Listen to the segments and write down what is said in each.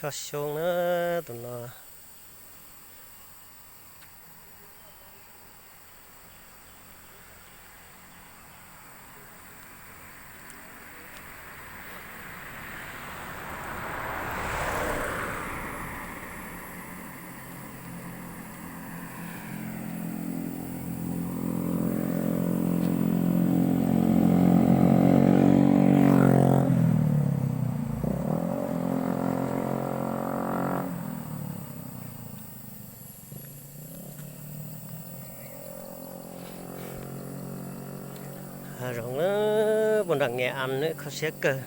Koj xyoob na, tus no. Hav zoov na, puag nram Nge As na, kho siab kawg.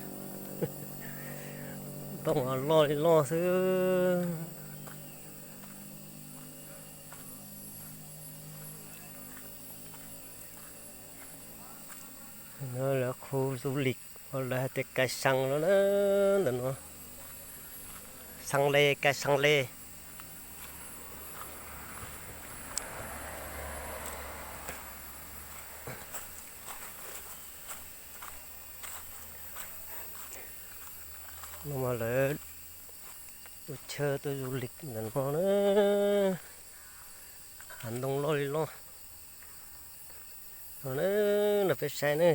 Ntoo loj li loj xwb. Lawv khu du lịch, lawv hais tias Kais Xas los na, ntawm no. Xas Les, Kais Xas Les. No mas lawv ua chaw tuaj du lịch ntawm no na. Hav ntoo loj li loj. No na, nrog peb saib ne.